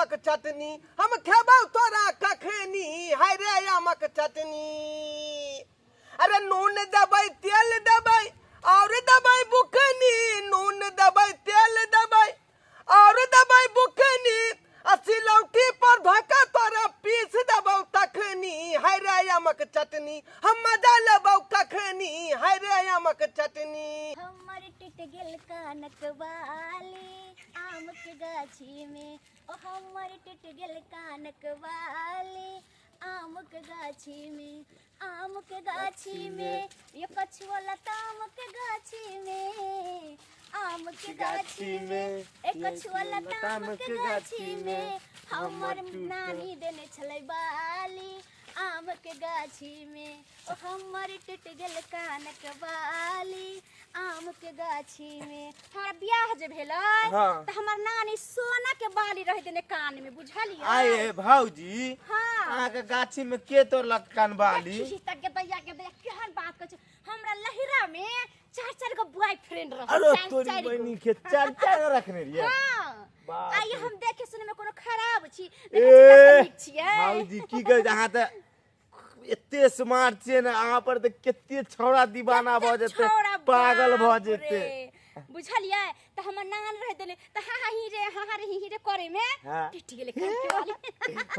आमक चटनी, हम खेबौ तोरा कखनी, हाय रे आमक चटनी। अरे नून देबै तेल देबै और देबै बुकनी, नून देबै तेल देबै और देबै बुकनी, आ सिलौटी पर धक्का तोरा पीस देबौ तखनी, हाय रे आमक चटनी, हम मजा लेबौ कखनी, हाय रे आमक चटनी। हमर टूट गेल कानक बाली आम के गाछी में, ओ हमर टूट गेल कानक बाली आम के गाछी में, आम के गाछी में, ये कछुआ लताम के गाछी में, आम के गाछी में, ए कछुआ लताम के गाछी में, हमर नानी देने छलै बाली आम के गाछी में, ओ हमर टूट गेल कानक बाली आम के गाछी में। हमरा बियाह जे भेलै हाँ। तऽ हमर नानी सोना के बाली रह देने कान में, बुझलियै? आये भौजी, हाँ। अहाँके गाछी में के तोड़लक कानबाली? देखी तऽ के दैया के दैया केहन बात कहै छै। हमरा लहिरा में चार चार गो बॉयफ्रेंड रहे। अरे चार तोरी चार गो। बहिनी के चार चार गो रखने रहियै? हाँ। बाप आइ रे। हम देखे सुने में कोनो खराब छी? ए, देखै छी कते नीक छियै। भौजी की कहै छै, अहाँ तऽ एते स्मार्ट छियै ने, अहाँ पर तऽ कते छौड़ा दीवाना भऽ कते जेतै, छौड़ा, पागल भऽ बाप जेतै। रे। बुझलियै? तऽ हमर नान रह देने तऽ हा हा ही रे हा हा रे ही ही रे करे में हाँ। टूटि गेलै कान के बाली।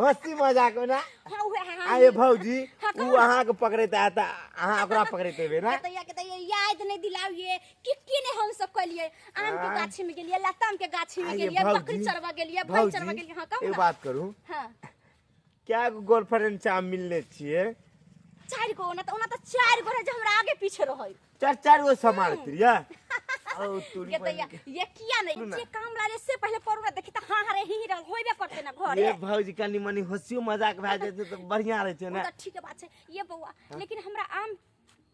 हंसी मजाक में ना। हाँ, उहे हा हा आये ही। भौजी, हाँ, उ कहू ना। अहाँके पकड़ैत आयत अहाँ ओकरा पकड़ैत हेबै ना? के दैया के दैया याद नहीं दिलाविए कि की नहीं हम सब कलिए। आम के हाँ। गाछी में गेलिए, लताम के गाछी में आये गेलिए, बकरी भौजी, चरवा गेलिए, भैंस चरवा भौजी गेलिए। हाँ कहू एक ना। बात करू, हाँ। क्या गो गर्लफ्रेंड से अहाँ मिलने छियै? चारि गो। ओना तऽ ओना तऽ चारि गो रहे जे हमरा आगे पीछे रहै। चार चार गो समारैत रहियै? औ तोरी के दैया बहिन के। ये किया नहीं सुनू ना। जे काम लाले से पहले करू ना, देखी तऽ हाँ हाँ रे ही ही रे होइबे करते ना घरे। ये भौजी कनि मनि हंसियो मजाक भए जेतै तऽ बढ़िया रहै छै ओ ने। तऽ ठीक बात छै ये बौआ, लेकिन हमरा आम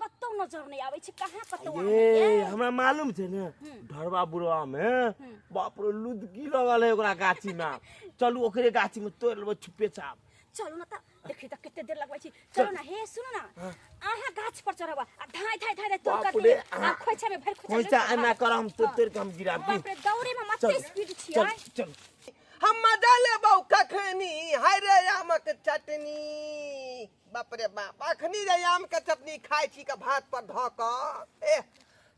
कतौ नजर नहीं आबै छै, कहाँ कतौ आम ये है। हमरा मालूम छै ने, ढरवा बुढ़वा में बाप रे लुदकी लगल है ओकरा गाछी में। चलू ओकरे गाछी में तोड़ लेबै छुपे छाप। चलू ना तऽ देखी तऽ कते देर लगबै छी। चलू ना। हे सुनू ना, अहाँ गाछ पर चढ़ब आ धाय धाय धाय धाय तोड़ बाप कर रे, दे आ खोइछा में भरि खोइछा खोइछा एना कर हम तोड़ तोड़ के हम गिरा दी। बाप रे दौड़े में चल मते स्पीड चल छियै। चल। हम मजा लेबौ कखनी, हाय रे आमक चटनी। बाप रे बाप, अखनी रे आम के चटनी खाइ छी के भात पर धऽ कऽ, ए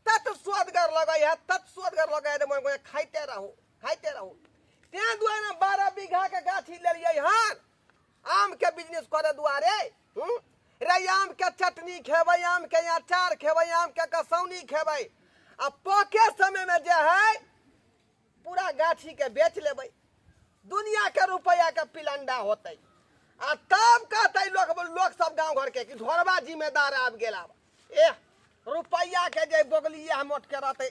तत स्वादगर लगै है, तत स्वादगर लगै है, मोन गोया खाइते रहू खाइते रहू। तें दुआरे 12 बीघा के गाछी लेलियै हन आम के बिजनेस करे दुआरे। रे आम के चटनी खेबै, आम के अचार खेबै, आम के कसौनी खेबै, आ पके समय में जे है पूरा गाछी के बेच लेबै, दुनिया के रुपया के पिलंडा होतै। आ तब कहतै लोक लोक सब गाँव घर के कि ढोरबा जिम्मेदार आबि गेल आब। एह रुपैआ के जे बोगलिए हम मोटके रहतै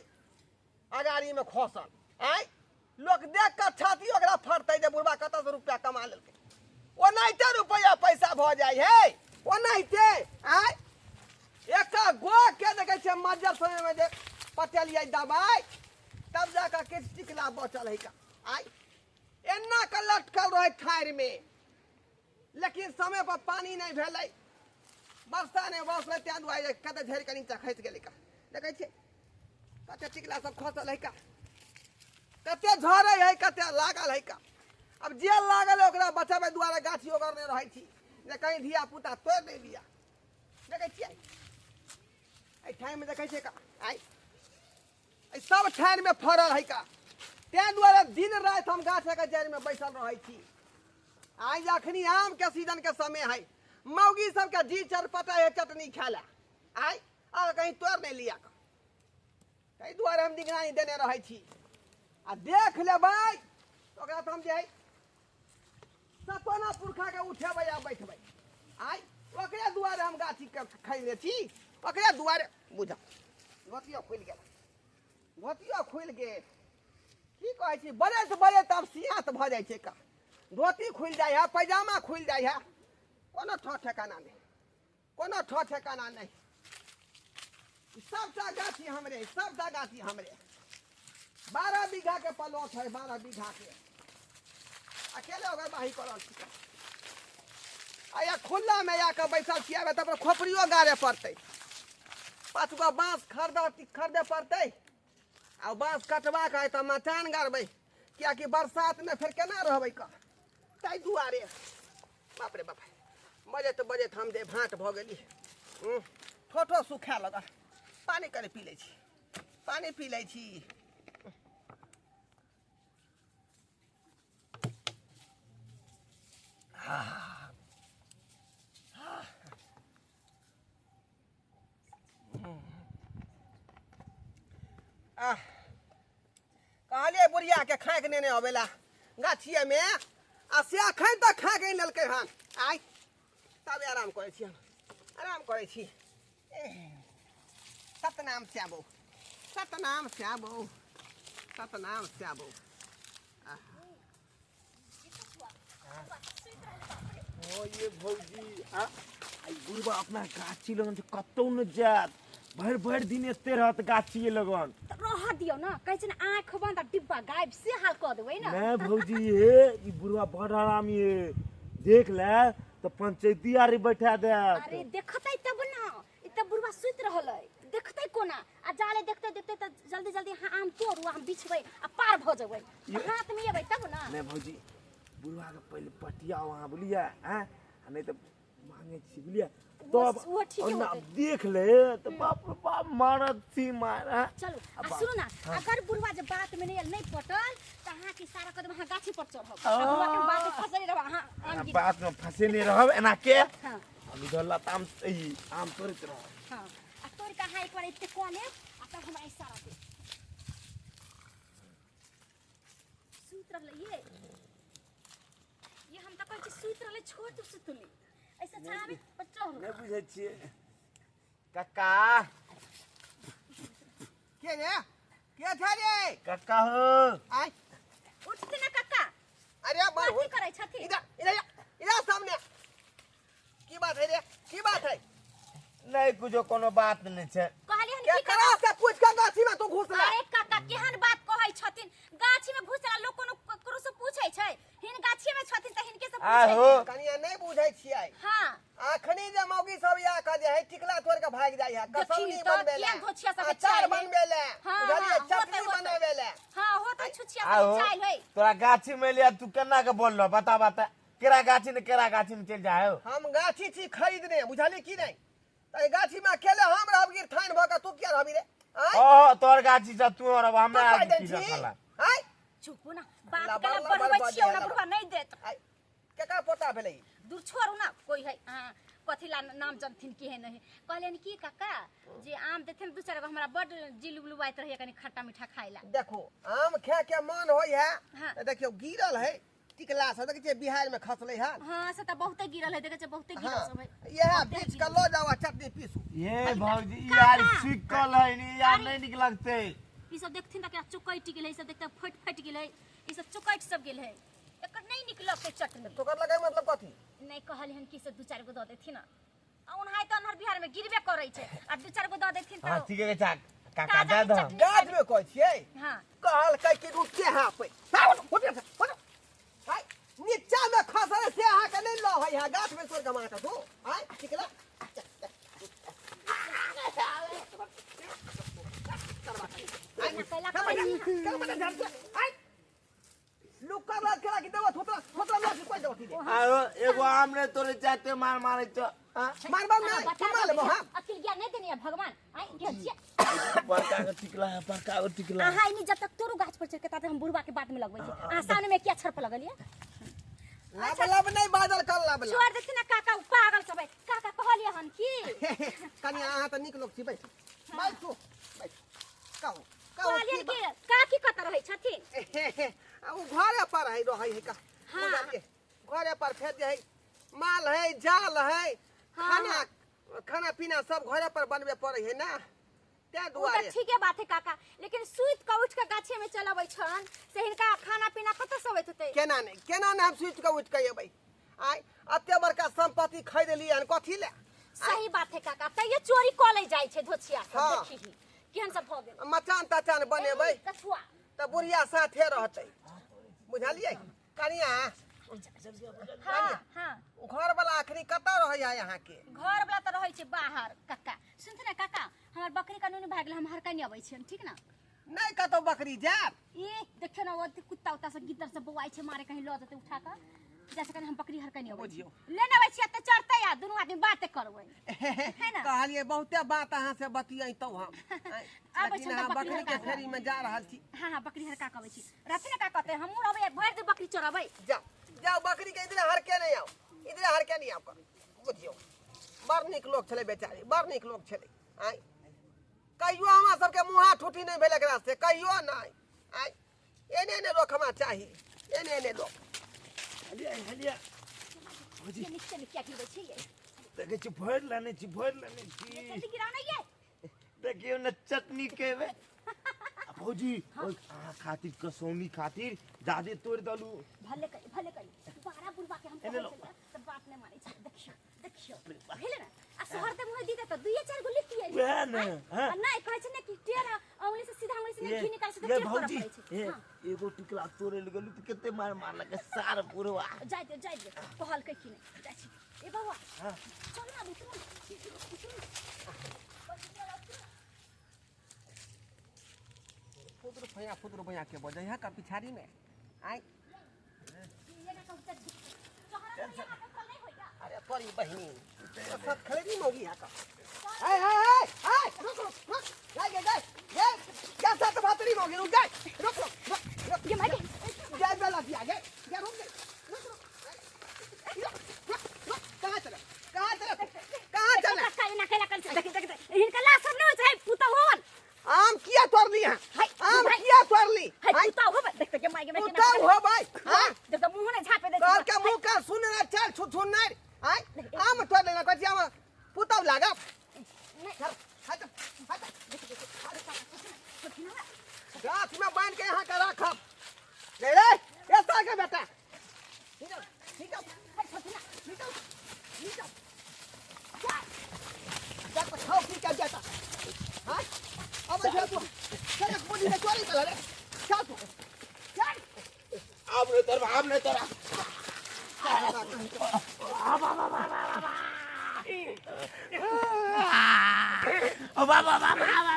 अगाड़ी में खसल, आँय लोक देख कऽ छाती ओकरा फटतै जे बुढ़बा कतऽसँ रुपया कमा लेलकै। ओनाहिते रुपैआ पैसा भऽ जाइ है ओनाहिते। आँय एक गो के देखै छियै मज्जर समय में जे पटेलियै दबाइ तब जाकऽ किछु टिकला बचल है का। आँय एना कऽ लटकल रहै ठाढ़ि में, लेकिन समय पर पानी नहि भेलै, वर्षा नहि बरसलै, तें दुआरे कते झड़ि कऽ नीचा खसि गेलै का। देखै छियै कते टिकला सब खसल है का, कते झड़ै है, कते लागल है का। अब जे लागल है ओकरा बचाबै दुआरे गाछी ओगरने रहै छी जे कहीं धिया पुता तोड़ि नहि लिअ। देखै छियै एहि ठाममे देखै छियै का, आइ एहि सब ठाममे फड़ल है का। तें दुआरे दिन राति हम गाछके जड़िमे बैसल रहै छी। आइ अखनी आम के सीजन के समय है, मौगी सबके जी चरपटा है चटनी खाय ला, आइ आ कहीं तोड़ नहि लिअ। ताहि दुआरे हम निगरानी देने रहै छी। आ देख लेबै ओकरा तऽ हम जे है सपना पुरखा के उठेबै आ बैठबै। आइ ओकरे दुआरे हम गाछी के खरीदने छी, ओकरे दुआरे। बुझा धोतियो खुलि गेल, धोतियो खुलि गेल। की कहै छी, बजैत बजैत आब सियात भऽ जाइ छै का। धोती खुलि जाइ है, पैजामा खुलि जाइ है, कोनो ठो ठेकाना नहि, कोनो ठो ठेकाना नहि। सबटा गाछी हमरे, सबटा गाछी हमरे। 12 बीघा के प्लॉट है, 12 बीघा के अकेले ओकर बाही करल छी। आ या खुला में आके बैसल छियै, तब खोपड़ियो गाड़े पड़तै, 5 गो बाँस खरीदे पड़तै, आ बाँस कटवा के तऽ मचान गाड़बै, कियाकि बरसात में फेर केना रहबै का। ताहि दुआरे बाप रे बाप, बजैत बजैत हम जे भाँट भऽ गेली। ठोठो सुखाए लगल। पानि कनि पी लै छी, पानि पी लै छी। आह, कहलियै बुढ़िया के खाँकि नेने अबै ला गाछिएमे, आ से अखन तक खाँकि आनि लेलकै हन। आइ तब आराम करै छी, हम आराम करै छी। सतनाम श्याबो, सतनाम श्याबो, सतनाम श्याबो। ओ ये भौजी, आ ई बुढ़बा अपना गाछी लगन से कतौ न जायत, भरि भरि दिन एते रहत गाछिए लगन। तऽ रहऽ दियौ ने, कहै छै ने आँखि बंद आ डिब्बा गायब, से हाल कऽ देबै ने। नहीं भौजी, हे ई बुढ़वा बड़ हरामी है, देख ले तो पंचायती आरी बैठा दे। अरे देखतै तब ना, ई तऽ बुढ़वा सुति रहल है, देखतै कोना? आ जाले देखते देखते तऽ जल्दी जल्दी अहाँ आम तोड़ू, हम बिछबै आ पार भऽ जेबै, हाथ में एबै तब ना। नहीं भौजी, बुढ़वा के पहले पटियाओ अहाँ, बुझलियै? आँय, आ नहीं तऽ मांगे छी, बुझलियै? तब उहो ठीके और ना होतै। देख ले तो बाप रे बाप मारत छी मार। हाँ? चलू आ सुनू ना, अगर बुढ़वा जे बात में नहीं आयल, नहीं पटल तऽ अहाँके इशारा कऽ देब, अहाँ गाछी पर चढ़ब आ बुढ़वा के बात में फंसले रहब अहाँ आम गिर। बात में फंसे नहीं रहब एना के। हाँ। हम इधर लताम ई आम तोड़ैत रहब। हाँ, आ तोड़ के अहाँ एक बार एते कऽ लेब आ तब हमरा इशारा देब। सुति रहलै ये हम तऽ कहै छी सुति रहलै, छोड़ दू सुतली, ऐसे छावे पर चढ़ू। नहीं बुझै छियै कक्का। के रे, के छै रे? कक्का हो। आय उठते ना कक्का। अरे मार कथी करै छथिन? इधर इधर इधर सामने। की बात है रे, की बात है? नहीं कुछो, कोनो बात नहीं छै। कहलियै हन के की करा से पूछ के गाछी में तू घुसला? अरे काका केहन बात कहै छथिन, गाछी में घुसला लोक कोनो ककरो से पूछै छै? हिन गाछी में छथिन तऽ हिनके से पूछै आहो। छै। कनिया नहीं बुझै छियै। हाँ। अखनी जे मौगी सब या कह जे है टिकला तोड़ के भाग जाइ है, देखी कसौनी तऽ बनबे ला, किया घोचिया सबके अचार चाइल है। बनबे ला, हाँ, बुझलियै? हाँ, होतै, चटनी होतै। बनबे ला। हाँ, होतै छुछिया आहो, सबके चाइल है। तोरा गाछी में लिया तू केना के बोल रहा, बता बता, केरा गाछी ने केरा गाछी में चल जाए हो? हम गाछी छी खरीदने, बुझलियै की नहीं? तऽ गाछी में अकेले हम रहब गिरथान भऽ के, तू किया रहबी रे? आँय? ओहो तोहर गाछी से तू रहब, तू हमरा पाइ आर दै की छी? रखला। आँय? चुप ना, बात लबर कला लबर बढ़बै बजै छियौ है, ना लबर। बुढ़वा नहीं देत। आँय, केकर पोता भेलै ई? दूर छोड़ू ना, कोई है हाँ, कथी ला नाम जनथिन की है नहीं। कहलियनि की काका जे आम देथिन दू चारि गो, हमरा बड्ड जी लुबलुबाइत रहैया कनि खट्टा मीठा खाइ ला। देखो आम खाए के मन होइ है। हाँ। तऽ देखियौ गिरल है टिकला सब, देखै छियै बिहार में खसलै हन। हाँ, से तऽ बहुते गिरल है, देखै छियै बहुते गिरल हाँ, सब है। इएह बहुते बीछ के गिरल। लऽ जाउ आ चटनी पीसू। ये भौजी, ई काका। यार सुखल है नी, यार अरे। नहीं निक लगते। ई सब देखथिन तऽ केना चुकैट गेलै, ई सब देखते फटि फटि गेलै, ई सब चुकैट सब गेल है, एकर नहीं निकलतै चटनी। तोकर लगै मतलब कथी? नहीं कहलियन कि से दू चारि गो दऽ देथिन, आ ओनाहि तऽ अन्हर बिहार में गिरबे करै छै, आ दू चारि गो दऽ देथिन हाँ तऽ ठीक है चा काका ताजा दे दो। चटनी। गाछ में कहै छियै? हाँ। कहलकै कि रुके हाँ पे। हाय, नीचा में खसल से अहाँ के नहीं लऽ है, गाछ में तोड़ के मार के दू। आय टिकला। एना कैला करै छी। लुक्का बात केला कि देबो थोतरा थोतरा लऽ के कोइ देबो की दे। आरो एगो आम ने तोरे जाते मार मारे तो। हाँ? मारबा नहीं, बता तू मार लेबो हम। अकिल ज्ञान नहीं देनी है भगवान। आइ के छियै। बड़का के टिकला है, बड़का के टिकला है। अहाँ इनी जब तक तोरू गाछ पर चढ़ के ताते हम बुढ़वा के बात में लगबै छी। अहाँ सामने में किया छड़ पर लगलियै? लब लब नहीं बाजल कर लब लब। छोड़ देथिन ना काका, उ पागल सब है। काका कहलियै हन की? कनिया अहाँ तऽ नीक लोक छी, बैठू बैठू बैठू, कहू कहू कहलियै की की काकी कतऽ रहै छथिन? बात? आ उ घरे पर है रहै है का। हाँ। बुझलियै? घरे पर फेर जे है माल है जाल है, हाँ, खाना खाना पीना सब घरे पर बनबे पड़ै है ना, तै उ तऽ दुआरे। ठीके बात है काका, लेकिन सुति कऽ उठि कऽ गाछे में चल अबै छन से हिनका खाना पीना कतऽ से अबैत होतै? केना नहीं, केना नहीं हम सुति कऽ उठि कऽ एबै? आइ एते बड़का संपत्ति खरीदलियै हन कथी ले? सही बात है काका, तैयो चोरी कऽ लै जाइ छै धोछिया सब। हाँ। देखी केहन सब भऽ गेल। मचान तचान बनेबै ए, कछुआ तऽ बुढ़िया साथे रहतै, बुझलियै कनिया? हाँ हाँ। घर वाला अखनी कतऽ रहै है अहाँके? घर वाला तऽ रहै छै बाहर काका। सुनते ना काका, हमर बकरी का नून भागल, हम हरका नहीं अबै छियन, ठीक ना? नहीं कतौ बकरी जायब। ए देखियौ ना, ओ कुत्ता उत्ता सब गिद्दर सब बौआइ छै, मारे कहीं लऽ जेतै उठा कऽ। जा सकन हम बकरी हरकनी अबै बुझियौ। लेने अबै छियै त चढ़तै आ दुनू आदमी बाते करबै है ना। कहलिए बहुते बात अहाँ से बतियैतौ हम। आबै लेकिन छन त अहाँ बकरी बकरी के हरका फेरी में जा रहल छी। हां हां बकरी हरका के अबै छी। रहथिन ने का कहते हमहूँ रहबै भरि दिन बकरी चोरबै। जाओ जाओ बकरी के इधरे हरके नहीं आओ, इधरे हरके नहीं आओ। बुझियौ बड़ नीक लोक छलै बेचारी, बड़ नीक लोक छलै। आँय कहियो हमरा सबके मुँहा ठूठी नहि भेल एकरा से, कहियो नहि। आँय एने एने लोक हमरा चाही, एने एने लोक। हलिया हलिया भौजी ये नीचे में क्या गिरबै छी ये? देखै छी भरि लेने छी, भरि लेने छी। जल्दी गिराउ ने ये। देखियौ ने चटनी केबै। आ भौजी ओहि अहाँ खातिर कसौनी खातिर जादे तोड़ि देलू। भले करी भले करी बारा बुढ़बा के हम एने कहै लो। छलियै त बात नहि मानै छै। देखियौ देखियौ भेलै ने। आ शहर ते मुँह दीते त दुइये चारि गो लितियै। वएह ने, हाँ। आ नहि कहै छै ने कि टेढ़ अंगुली से सीधा अंगुली से ये घी निकालै छै त ये टेढ़ करऽ भौजी पड़ै छै। ए हाँ। एगो टुकड़ा तोड़े लए गेलू त कते मार मारलक सार बुढ़वा। जाय दे जाय दे कहलकै कि नहि जाइ छी। ए बौआ हाँ। चल ना उतरू उतरू। फुदरू भैया के बजै है का पिछाड़ी में। आय अरे तोरी बहिनी सब खरीदी मौगी है का। हाय हाय हाय हाय रुक रुक रुक जाय जाय जाय क्या साथ भातरी मौगी रुक जाय रुक रुक रुक रुक ये मार जाय बेला दिया जाय जा रुक जाय रुक रुक रुक रुक कहां चला कहां चला कहां चला काका ना केला कर देख देख हिनका लाश सब नहि छै पुतौ होवन। आम किया तोड़ली है? हाय, आम हाय। किया तोड़ली? हाय हाय, पुतौ होवन देख त के माय के पुतौ हो भाई। हां देख त मुंह ने झापे दे तोर के मुंह का सुन ना चल छु छु नहीं। हाय आम तोड़ लेना कथी आम पुतौ लागा। नहीं। चल हट हट गाछ में बांध के यहाँ का रखब। ले रे ये साल के बेटा निकल निकल निकल निकल जा जा तो खाओ पी के बेटा। हां अब चल तू चल बुढ़ी ने चोरी कर रे चल तू चल। आब नहीं तोड़ आब नहीं तोड़। ओ बाबा बाबा बाबा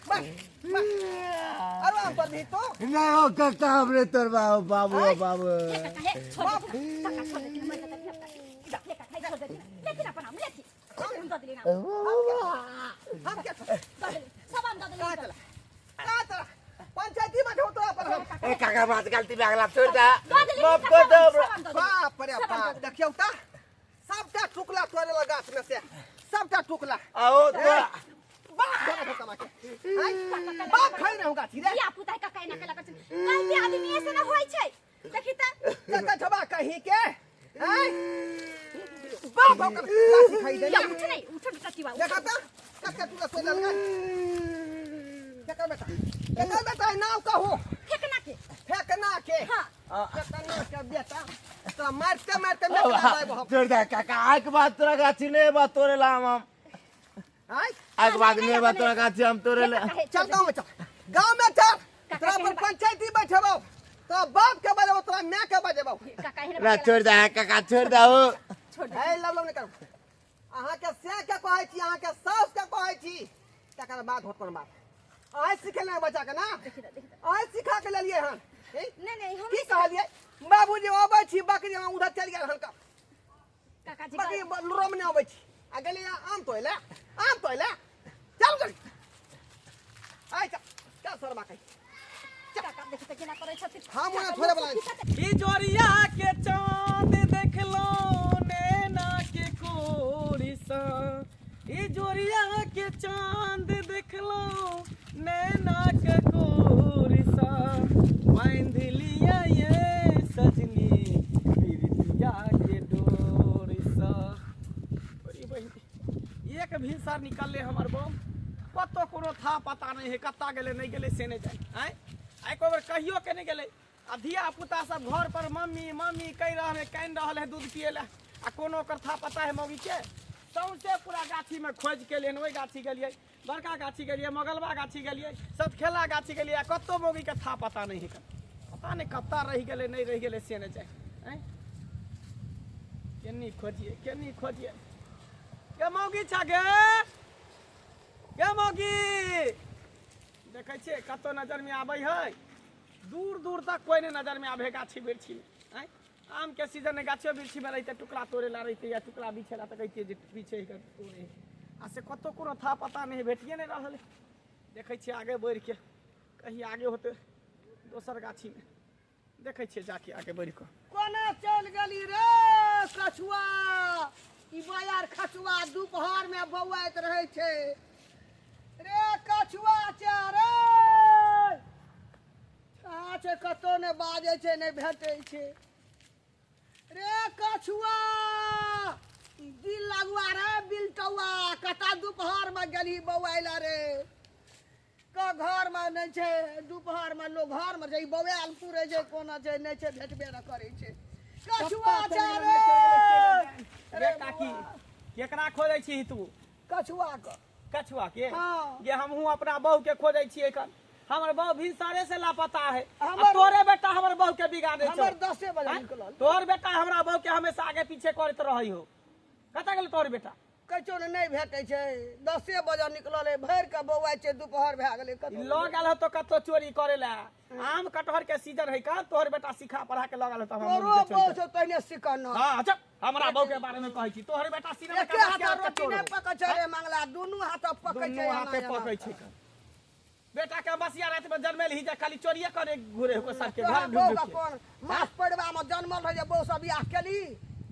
बस बस अरे आम तोड़ दी तो नहीं हो काका हमरे तोड़बा बाबू बाबू। हे काका हे छोड़ दे काका छोड़ दे मर जाता ले काका छोड़ दे लेकिन अपन हम लेती हम दे देली ना हम क्या दे देली सब हम दे देली। कहां चला कहां चला पंचायती में ठो तोरा पर हम। ए काका बात गलती लागला छोड़ दे दे देली माफ कर दे हमरा। बाप रे बाप देखियौ त सबटा टुकला तोड़े लगा गाछ में से सबटा टुकला। आओ तो बाप धोखा धोखा माके बाप खाइ रहू गाछी रे। या पुता काका एना केला कर छै गलती आदमी ऐसे ना होय छै देखी त कत छबा कहीं के हैं बाप ओकर गाछी खाइ दे। या उठ नहीं उठ कटिवा देखा त कत टुकला तोड़े लगा। केकर बेटा केकर बेटा नाव कहू फेकना के फेकना के। हां फेकना के बेटा तो मारते मारते मैं लाइब हम। छोड़ दे काका आके बात तोरा गाछी नहीं बात तोड़े ला हम हाय आके बात नहीं बात तोरा गाछी हम तोड़े ला। चल गांव में चल गांव में चल तोरा पर पंचायती बैठबौ तो बाप के बजेबौ तोरा माय के बजेबौ। काका हेने ना छोड़ दे काका छोड़ दे हो छोड़ दे। हे लव लव नहीं करू। अहाँ के से के कहै छी अहाँ के सास के कहै छी तकर बाद होत कोन बात। अहाँ सिखेले बच्चा के ना अहाँ सिखा के लेलियै हन। नहीं नहीं हम की कहलियै बाबूजी अबै छी बकरी हम उधर चलि गेल हन का काका जी बकरी रोम नहि अबै छी आ गेलियै आम तोड़ि आम तोड़ि चल गली आइ चल चल सरबा कही काका देखी त केना करै छथिन। हम ओना थोड़े बला इजोरिया के चांद देखलो नैना के कोरी सा इजोरिया के चांद देखलो नैना के कोरी सा बांध लिया ये सजनी प्रीतिया के डोरी सा। अरे बहिन एक भिनसर निकलले हमर बम कतौ कोनो था पता नहीं है कत्ता गेलै नहीं गेलै से नहीं जाने। आँय एको बेर कहियो के नहीं गेलै। आ धिया पुता सब घर पर मम्मी मम्मी कहि रहल है कानि रहल है दूध पिए लए आ कोनो ओकर था पता है मौगी के। सौंसे पूरा गाछी में खोजि के एलियै ओहि गाछी गेलियै बड़का गाछी गेलियै मगलबा गाछी गेलियै सतखेला गाछी गेलियै आ कतौ मौगी के था पता नहीं है पता नहीं कत्ता रहि गेलै नहीं रहि गेलै से नहीं जाने। आँय केनी खोजियै केनी खोजियै के मौगी छा गे गे मौगी देखै छियै कतौ नजरमे आबै है दूर दूर तक कोई नहीं नजरमे आबै है गाछी वृक्षी में। आँय आम के सीजन में गाछो वृक्षी में रहिते टुकड़ा तोड़े ला रहिते या टुकड़ा बिछे ला तऽ कहितियै जे बिछे के तोड़े आ से कतौ कोनो था पता नहि भेटिए नहि रहल है। देखै छियै आगे बढ़ि के कहीं आगे होतै दोसर गाछीमे देखै छियै जाके आगे बढ़ि कऽ। कोना चलि गेली रे कछुआ? ई बयार खचुआ दुपहर में बौआइत रहै छै रे कछुआ चा रे। कहाँ छै? कतौ नहि बाजै छै, नहि भेटै छै रे कछुआ। दिल लगुआ रे बिलटौआ, कतऽ दुपहर में गेली बौआइला रे? क घर में नहि छै, दुपहर में लोग घर में छै, ई बौआयल पुरै छै, कोना छै नहि छै, भेटबे नहि करै छै। कछुआ छै रे। रे काकी, केकरा खोजै छी तू? कछुआ के। कछुआ के? हाँ। ये हमहूँ अपना बहू के खोजै छियै एखन। हमर बहू भिनसरे से लापता है। आ हमर तोरे बेटा हमर बहू के बिगाड़े छौ। हमर 10 बजे आँय? निकलल। तोहर बेटा हमरा बहू के हमेशा आगे पीछे करैत रहै हो। कतऽ गेल तोहर बेटा? कहियो ने नहि भेटै छै। 10 बजे निकलल है, भरि के बौआइ छै, दुपहर भए गेलै, कतौ लऽ गेल हतो कतौ चोरी करे ला। आम कटहर के सीजन है का, तोहर बेटा सिखा पढ़ा के लऽ गेल हतो हमरा तोरो मम्मी के बहू चोरी छौ तहिने सिकन। करे। हाँ, अच्छा हमरा बहू के बारे में कहै छी तोहर बेटा सीना में एके कपड़ा हाथ के रोटी चोर नहि हो। पकै छै रे मंगला, दुनू हाथ पकै छै। दुनू एना हाथे एना। पकै छै। बेटा के बसिया राति में जन्मेल ही जे खाली चोरिये करे घुरे हो सबके तोहर घर बहू ढूंढ के के। कोन मास पड़वा में जन्मल रहै जे बहू सब बियाह केली?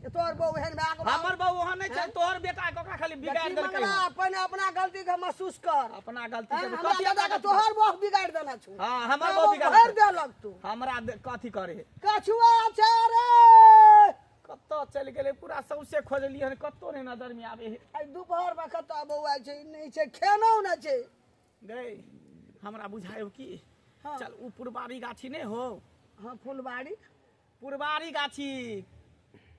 जे तोहर बहू एहन भए गेलौ। हमर बहू ओहन नहि छै, तोहर बेटा के ओकरा खाली बिगाड़ देखी देलकै। मंगला, पहिने अपना गलती के महसूस कर। अपना गलती के हैं, हमरा कथी दादा अपना के गलती? तोहर बहू बिगाड़ि देने छौ। हाँ, हमर तोहर बहू बिगाड़ भरि देलकै। देलक तू। हमरा कथी करे है? कछुआ छै रे। कतऽ चलि गेलै? पूरा सौंसे खोजलियै हन, कतौ नहि नजर में आबै है। आइ दुपहर में कतऽ बौआइ छै? नहि छै, खेनौ नहि छै। गई हमरा बुझायो की हाँ। चल उ पुरबारी गाछी नहि हो? हाँ, फुलबाड़ी। पुरबारी गाछी,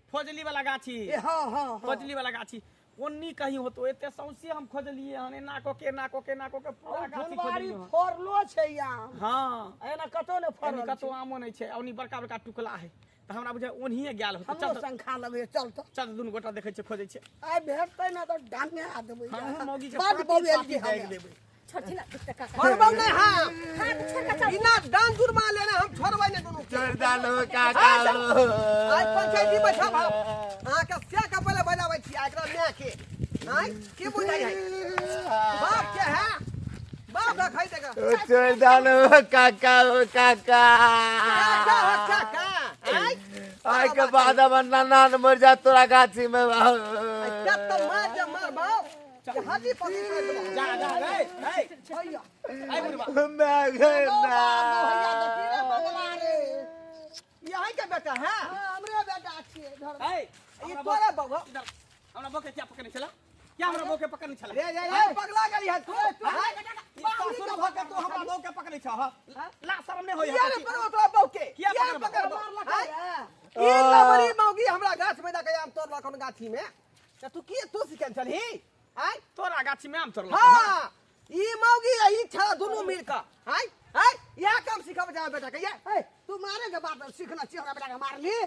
फौजली वाला गाछी। ए हाँ हाँ हाँ। फौजली वाला गाछी ओन्नी कहीं होतो। एते सौंसे हम खोजलियै हन, एना कऽ के एना कऽ के एना कऽ के पूरा गाछी फुलबाड़ी खोजलियै हन। फड़लो छै आम? हाँ। एना कतौ नहि एनी फड़ल कतौ छै। आमो नहि छै, ओनी बड़का बड़का टुकला है, तऽ हमरा बुझाय ओनहिए गेल होतो। हमरो चल शंखा लगैए, चल तऽ। चल, दुनू गोटा देखै छियै, खोजै छियै। आइ भेटतै ने तऽ डांगे आ देबै। हमहूँ मौगी के बड पाँती बौएल पाँती छी दागि हमे। देबै। छोड़थिन ना दुष्ट काका। छोड़बौ नहि हम। हाथ छोड़ के चल। बिना दान जुर्मा लेने हम छोड़बै नहि दुनू के। छोड़ डालो काका। आइ पंचायती बैठब हम। अहाँके से के पहिले बजाबै छी आ एकरा माय के। आँय की बुझाइ है? बाप के है, बाप रखै देगा। छोड़ डालो काका, ओ काका। काका हो काका। आँय आइ के बाद हमर नाना न मर जा तोरा गाछी में। जब तो मार जे मारबौ हड्डी पकड़ कर देबौ। जा जा रे, ए भैया ए बुढ़बा। मैं गए ना। भैया देखी रे मंगला रे, यही के बेटा है? हमरे बेटा छियै धर। ए ई तोरे बहू। इधर हमरा बहू के क्या पकड़ने छला? क्या हमरा बहू के पकड़ने छला? रे रे रे, पगला गेली है तू। ई ससुर भऽ के तू हमरा बहू के पकड़ै छह? ला शरम नहि होइए? किया रे पकड़बौ तोरा बहू के? किया किया पकड़बौ? पकड़बौ? मारलकै आँय? हे। ई लबरी मौगी हमरा गाछ में जाके आम तोड़लक हन गाछी में, तऽ तू की तू सिखल छलही? आँय? तोरा गाछी में आम तोड़लक? हाँ, ई मौगी आ ई छड़ा दुनू मिल कऽ आँय आँय इएह काम सिखब जा बेटा के ये। ए, तू मारे के बात सीखना छियै? हमरा बेटा के मारली?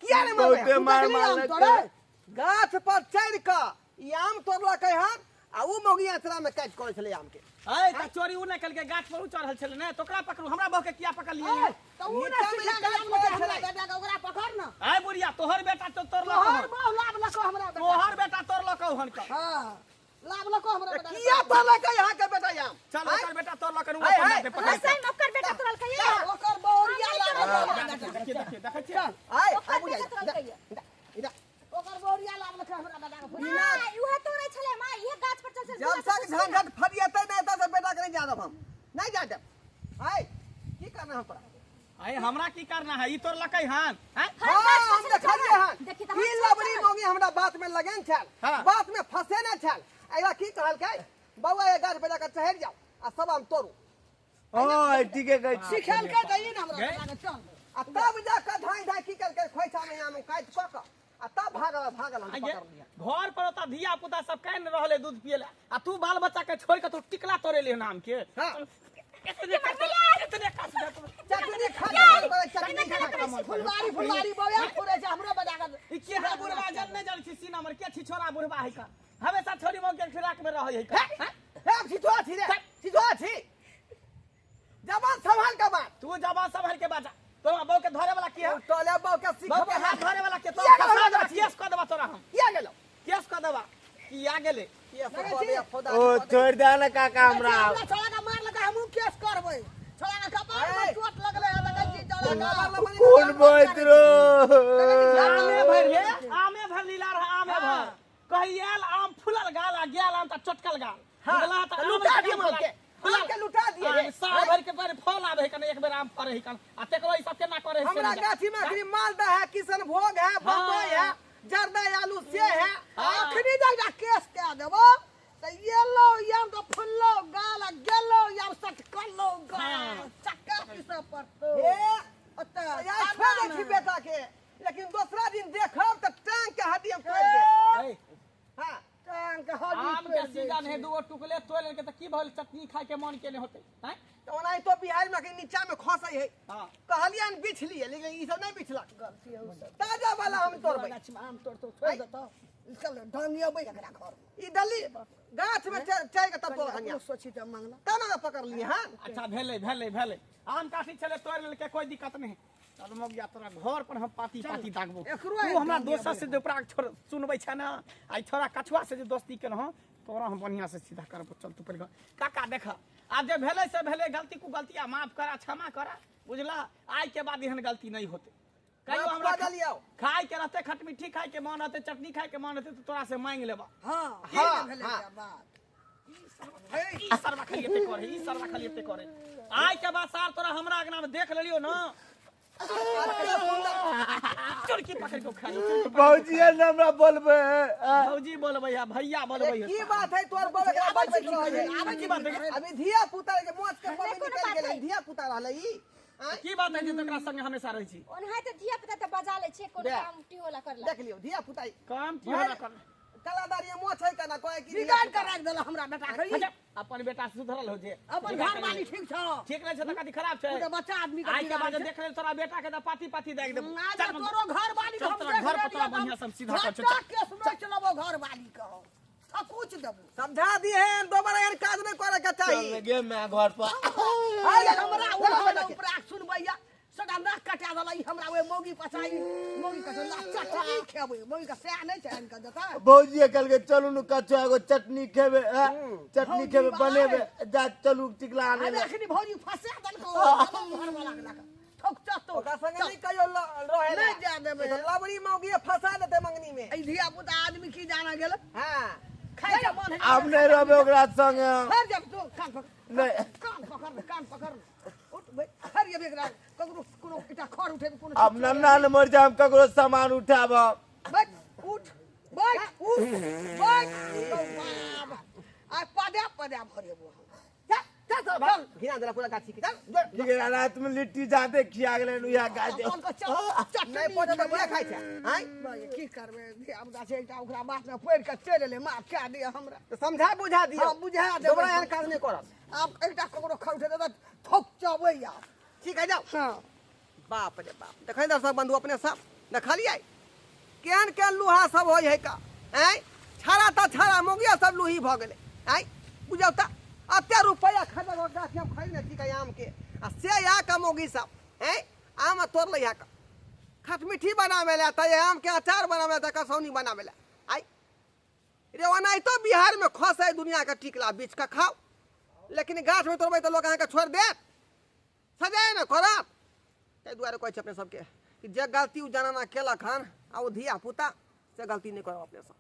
किया रे मारबै? बहुते मार तू देखली आम मारलकै। तोड़ै? गाछ पर चढ़ि कऽ ई आम तोड़लकै हन आ उ मौगी अचरा में काटि करै छलै आम के। ए तऽ चोरी उ नहि केलकै, गाछ पर उ चढ़ल छलै ने, तऽ ओकरा पकड़ू, हमरा बहू के किया पकड़लियै? ए, तऽ उ ने नीचा में सिखा के काज लाबलकै करै हमरा छलै। बेटा के, ओकरा पकड़ ने। ए बुढ़िया, तोहर बेटा तो तोड़लक तोहर हन। बहू लाबलको हमरा बेटा। तोहर बेटा तोड़लक हन कऽ। हाँ, लाबलको हमरा बेटा के। किया तोड़लकै यहाँ के बेटा आम? चल, ओकर बेटा तोड़लक हन, उ आँय, अपन आँय। जाके पकड़। सही में ओकर बेटा तोड़लकै ये। ओकर बहुरिया लाबलको हमरा बेटा के। देखिए देखिए, देखै छियै? आय ओकर आबू बेटा जाइ तोड़लकै ये। इधर। ओकर बहुरिया लाबलकै हमरा बेटा के। माय, उहे तोड़ै छलै माय, इहे गाछ पर चढ़ चढ़ जब तक झंझट फरिएतै नहि तब तक बेटा के नहि जा देब हम, नहि जा देब। आय की करना हम तोरा? अरे हमरा की करना है, ई तोड़लकै हन? हैं? हाँ, हम देखलियै हन। देखी तऽ ई हम लबड़ी मौगी हमरा बात में लगन छल, हाँ। बात में फंसे न छल। एकरा की कहलकै, बौआ ये गाछ पर जाकर चढ़ि जाओ आ सब आम तोड़ू। हाँ, ठीके कहै छी। सिखेलकै तऽ ई ने हमरा गए? बेटा के, चल। आ तब जाकर धाइ धाइ की केलकै, खोइछा में आम काटि कऽ कऽ आ तब भागल भागल, हम आ ये पकड़ लिया। घर पर ओतऽ धिया पुता सब कानि रहले दूध पिए ला, आ तू बाल बच्चा के छोड़ के तू टिकला तोड़ेली हन आम के। हाँ। इतने कस, इतने कस दे तू। चटनी खा के मन करै, चटनी खा के मन करै। फुलबाड़ी फुलबाड़ी बौआ फुरै छै हमरो बेटा के। ई के है बुढ़वा? जन नहि जानै छी सीना हमर के छिछोरा बुढ़वा है का, हमेशा छोरी मौगी के फिराक में रहै है का? हैं? हे छिछुआ छी रे, छिछुआ छी, जबान संभाल के बात। तू जबान संभाल के बाजा, तोरा बहू के धरे वाला की है? टोले बहू के बहू के सिखबै हाथ भेलै ओ छोड़ दे ना काका हमरा छोड़ा के मार लगा हमहू केस करबै छोड़ा के कपार में चोट लगलै है लगै छी छोड़ा कोन बोइत रो आमे भर हे आमे भर लीला रह आमे भर कही आयल आम फुलल गाल आ गेल आम त चटकल गाल बुझला त लुटा दिए माल के आम के लुटा दिए रे साल भर के पर फल आबे कने एक बेर आम फरे ही कन आ तेकरो ई सब केना करे हमरा गाछी में अखनी मालदा है किशन भोग है बम्बई है जर्दा आलू से है अखनी जा केस कए देबो त येलो याम तो फुल्लो गाल आ गेलो याम सटकलो गाल चक्का किस पड़तो ए ओत यार छोड़ दे छी बेटा के लेकिन दूसरा दिन देखब त टांग के हड्डी हम तोड़ दे हां टांग के हड्डी आम के सीजन है दूगो टुकले तोड़ लेके त की भइल चटनी खाय के मन केने होते हैं त ओनाही तो बिहार में के नीचा में खसै है हां कहलियन बिछली लेकिन ई सब नहीं बिछलक गलती है सब ताजा वाला हम तोड़बै आम तोड़ तो छोड़ देतो चल ढंग अबै एकरा घर ई डली गाछ में चढ़ के तब तोड़ कन्या सोची त मांगला तना ना पकड़ लिए हां अच्छा भेलै भेलै भेलै आम काटी चले तोड़ लेलके कोई दिक्कत नहीं चल मगिया तोरा घर पर हम पाती पाती दागबो तू हमरा दोसर से जे उपरा छोड़ सुनबै छ ना आई छोरा कछुआ से जे दोस्ती केलहँ तोरा हम बढ़िया से सीधा करबो चल तू पहिले काका देख आब जे भेलै से भेलै गलती कु गलती आ माफ करा क्षमा करा बुझला आइ के बाद एहन गलती नहीं होते कहियो हमरा खाय के रहते खटमिट्ठी खाय के मन रहते चटनी खाय के मन रहते तो तोरा से मांग लेबा हां हां भेलै बात ई सरवा खाली एते करे ई सरवा खाली एते करे आइ के बाद सार तोरा हमरा अंगना में देख लेलियो ना चुरकी पकड़ के खा लो भौजी ने हमरा बोलबे भौजी बोलबै है भैया बोलबै है की बात है तोर बोले के आबै छी की बात है अभी धिया पुता के मौत के पबनी निकल गेलै धिया पुता रहलै ई की बात है जे तकरा संगे हमेशा रहै छी ओनाहि त धिया पुता त बजा लै छै कोनो काम टिहोला करला देख लियो धिया पुता काम टिहोला कर कलादारी मोछ है कना कहै की बिगाड़ के राख देला हमरा बेटा के अपन बेटा सुधरल हो जे अपन घर वाली ठीक छ ठीक नै छै त कथि खराब छै उ त बच्चा आदमी के आइ के बाद देख लेल तोरा बेटा के त पाती पाती दागि देबो चल तोरो घर वाली के हम घर पर तोरा बढ़िया सब सीधा कर चल केस नै चलबो घर वाली के थकुच देबो समझा दिए हैं दोबारा यार काज नहीं करे के चाही चल गे मैं घर पर आइ हमरा उ उपरा सुनबैया सदा नाक कटा देला ई हमरा ओए मौगी पचाई मौगी के ला चटनी खेबै मौगी के सएह नै छै आनि के देतै भौजी कहलकै चलू नु कछुआ एगो चटनी खेबै चटनी खेबै बनेबै जा चलू टिकला आने ले अखनी भौजी फंसा देलको घर वाला के लका ठोक चतो ओकरा संगे नहीं कहियो रहे नहीं जा देबै लबड़ी मौगी फंसा देतै मंगनी में ई धिया पुता आदमी की जाना गेल हां खाय के मन है आब नहीं रहबै ओकरा संगे हर जब तू कान पकड़ नहीं कान पकड़ कान पकड़ उठ हर ये एकरा ककरो कोनो एकटा खर उठेबे कोनो अब नन्ना न मर जाम ककरो सामान उठाब बैठ उठ बैठ उठ बैठ आ पदा पदा भरेबो चल चल चल घिना देला पूरा गाछी के चल ठीक है रात में लिट्टी जाते खिया गेलै उहा गाछ अपन के चल नहीं पड़े त किया खाइ छै आइ की करबै धिया पुता छै एकटा ओकरा बात में पढ़ि के चलि एलै माफ कए दिअ हमरा त समझा बुझा दियौ हां बुझा देबै दोबारा एहन काज नहीं करत आब एकटा ककरो खर उठेतै त थोक चबैया ठीक है जाओ हां बाप रे बाप देखै दर्शक बंधु अपने सब देखलियै केहन केहन लोहा सब होइ है का आँय छाड़ा तऽ छाड़ा मौगिया सब लोही भऽ गेलै आँय बुझाउ तऽ एते रुपैआ खर्चा कऽ गाछ हम खरीदने छी का आम के आ से आ का मौगी सब आँय आम तोड़ लै का खटमिठी बनाबै लए तऽ आम के अचार बनाबै लए तऽ कसौनी बनाबै लए आँय रे ओनाहितो बिहार में खसै दुनिया के टिकला बीच के खाओ लेकिन गाछ में तोड़बै तऽ लोक अहाँके छोड़ि देत सजाए ने करत ताहि दुआरे कहै छै अपने सबके कि जे गलती ओ जनाना केलक हन आ ओ धिया पुता से गलती नहि करब अपने सब।